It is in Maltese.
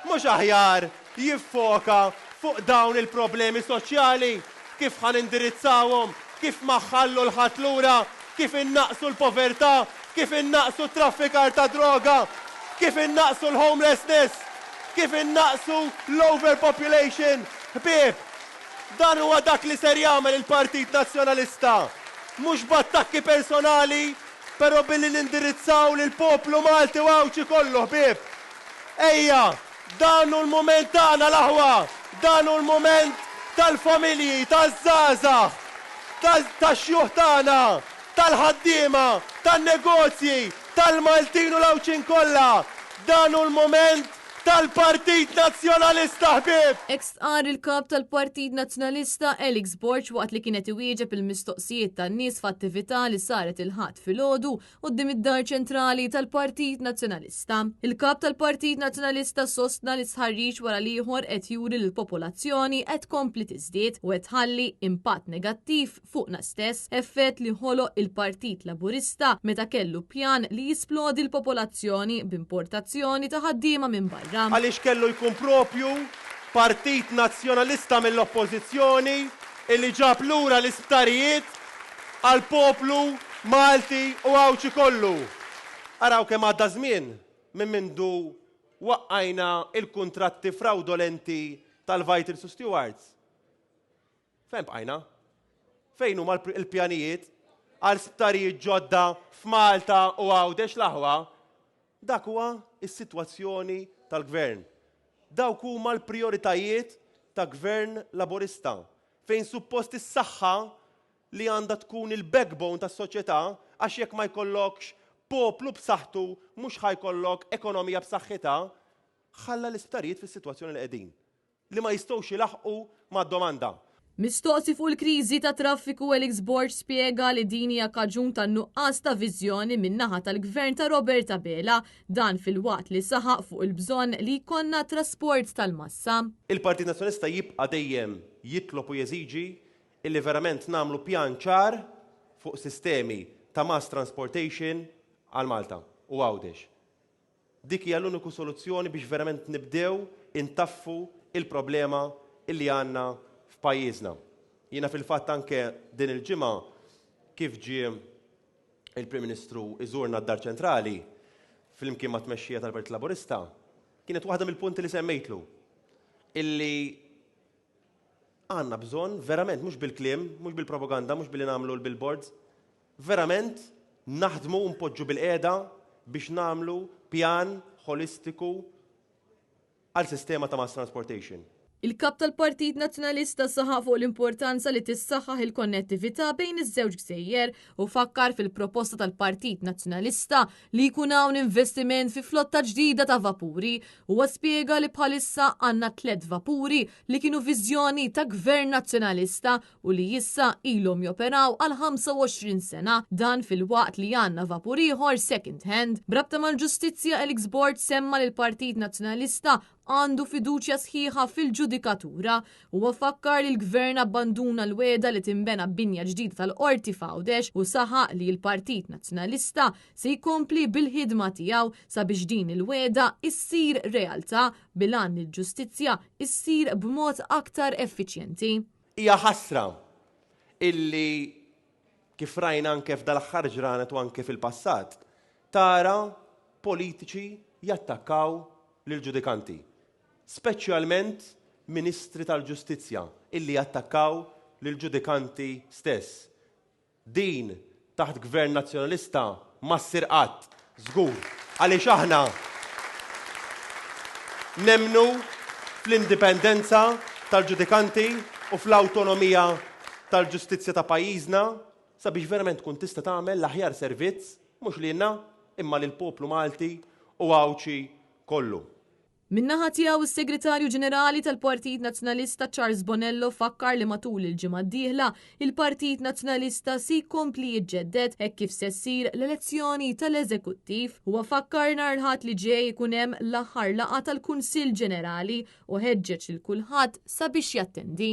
Mhux aħjar jiffoka fuq dawn il-problemi soċjali, kif ħa nindirizzawhom, kif ma nħallu 'l ħadd lura, kif innaqqsu l-povertà, kif innaqqsu t-traffikar ta' droga, kif innaqqsu l-homelessness, kif innaqqsu l-overpopulation. Ħbieb, dan huwa dak li ser jagħmel il-Partit Nazzjonalista. Mhux b'attakki personali, però billi nindirizzaw lill-poplu Malti u Għawdxi kollu, ħbieb. Ejja, dan hu l-mument tagħna l-aħwa, dan hu l-mument tal-familji, taż-żgħażagħ, tax-xjuħ tagħna, tal-ħaddiema, tan-negozji, tal-Maltin u l-Għawdxin kollha. Dan hu l-mument tal-Partit Nazzjonalista ħbieb! Hekk stqarr il-Kap tal-Partit Nazzjonalista Alex Borg waqt li kien qed iwieġeb il-mistoqsijiet tan-nies f'attività li saret il-Ħadd filgħodu quddiem id-Dar Ċentrali tal-Partit Nazzjonalista. Il-Kap tal-Partit Nazzjonalista sostna li stħarriġ wara l-ieħor qed juri li l-popolazzjoni qed tkompli tiżdied u qed tħalli impatt negattiv fuqna stess, effett li ħoloq il-Partit Laburista meta kellu pjan li jisplodi l-popolazzjoni b'importazzjoni ta' ħaddiema minn barra. Għaliex kellu jkun propju Partit Nazzjonalista mill-Oppożizzjoni illi ġab lura l-isptarijiet għall-poplu Malti u Għawdxi kollu. Araw kemm għadda żmien minn mindu waqqajna l-kuntratti frawdolenti tal-Vitals u Stewards. Fejn bqajna? Fejn huma l-pjanijiet għal sptarijiet ġodda f'Malta u Għawdex l-aħwa? Dak huwa s-sitwazzjoni tal-Gvern. Dawk huma l-prijoritajiet ta' Gvern Laburista, fejn suppost is-saħħa li għandha tkun il-backbone tas-soċjetà għax jekk ma jkollokx poplu b'saħħtu mhux ħa jkollok ekonomija b'saħħitha, ħalla l-isptarijiet fis-sitwazzjoni li qegħdin, li ma jistgħux ilaħħqu mad-domanda. Mistoqsi fuq il-kriżi tat-traffiku Alex Borg spjega li din hija kaġun tan-nuqqas ta' viżjoni min-naħa tal-Gvern ta' Robert Abela. Dan filwaqt li saħaq fuq il-bżonn li jkollna trasport tal-massa. Il-Partit Nazzjonalista jibqa' dejjem jitlob u jeżiġi illi verament nagħmlu pjan ċar fuq sistemi ta' mass transportation għal Malta u Għawdex. Dik hija l-uniku soluzzjoni biex verament nibdew intaffu il-problema illi għandna f'pajjiżna. Jiena fil-fatt anke din il-ġimgħa kif ġie il-Prim Ministru iżurna d-Dar Ċentrali flimkien mat-tmexxija tal-Partit Laburista, kienet waħda mill-punti li semmejtlu illi Għandna bżonn verament, mhux bil-kliem, mhux bil-propaganda, mhux billi nagħmlu l-billboards, verament naħdmu u npoġġu bilqiegħda biex nagħmlu pjan ħolistiku għal sistema ta' mass transportation. Il-Kap tal-Partit Nazzjonalista saħaq fuq l-importanza li tissaħħaħ il-konnettività bejn iż-żewġ gżejjer u fakkar fil-proposta tal-Partit Nazzjonalista li jkun hawn investiment fi flotta ġdida ta' vapuri. Huwa spjega li bħalissa għandna tlett vapuri li kienu viżjoni ta' Gvern Nazzjonalista u li issa ilhom joperaw għal 25 sena. Dan filwaqt li għandna vapur ieħor second hand. B'rabta mal-ġustizzja Alex Borg semma li l-Partit Nazzjonalista għandu fiduċja sħiħa fil-ġudikatura. Huwa fakkar li l-Gvern abbanduna l-wegħda li tinbena binja ġdida tal-Qorti f'Għawdex u saħaq li l-Partit Nazzjonalista se jkompli bil-ħidma tiegħu sabiex din il-wegħda issir realtà bil-għan li l-ġustizzja issir b'mod aktar effiċjenti. Hija ħasra illi kif rajna anke f'dal-aħħar ġranet u anke fil-passat, tara politiċi jattakkaw lill-ġudikanti, speċjalment Ministri tal-Ġustizzja illi jattakkaw lill-ġudikanti stess. Din taħt Gvern Nazzjonalista ma ssir qatt, żgur, għaliex aħna nemmnu fl-indipendenza tal-ġudikanti u fl-awtonomija tal-ġustizzja ta' pajjiżna sabiex verament tkun tista' tagħmel l-aħjar servizz mhux lilna imma lill-poplu Malti u Għawdxi kollu. Min-naħa tiegħu s-Segretarju Ġenerali tal-Partit Nazzjonalista Charles Bonello fakkar li matul il-ġimgħa d-dieħla il-Partit Nazzjonalista se jkompli jiġġedded hekk kif se ssir l-elezzjoni tal-Eżekuttiv. Huwa fakkar nhar il-Ħadd li ġej ikun hemm l-aħħar laqgħa tal-Kunsill Ġenerali u ħeġġeġ lil kulħadd sabiex jattendi.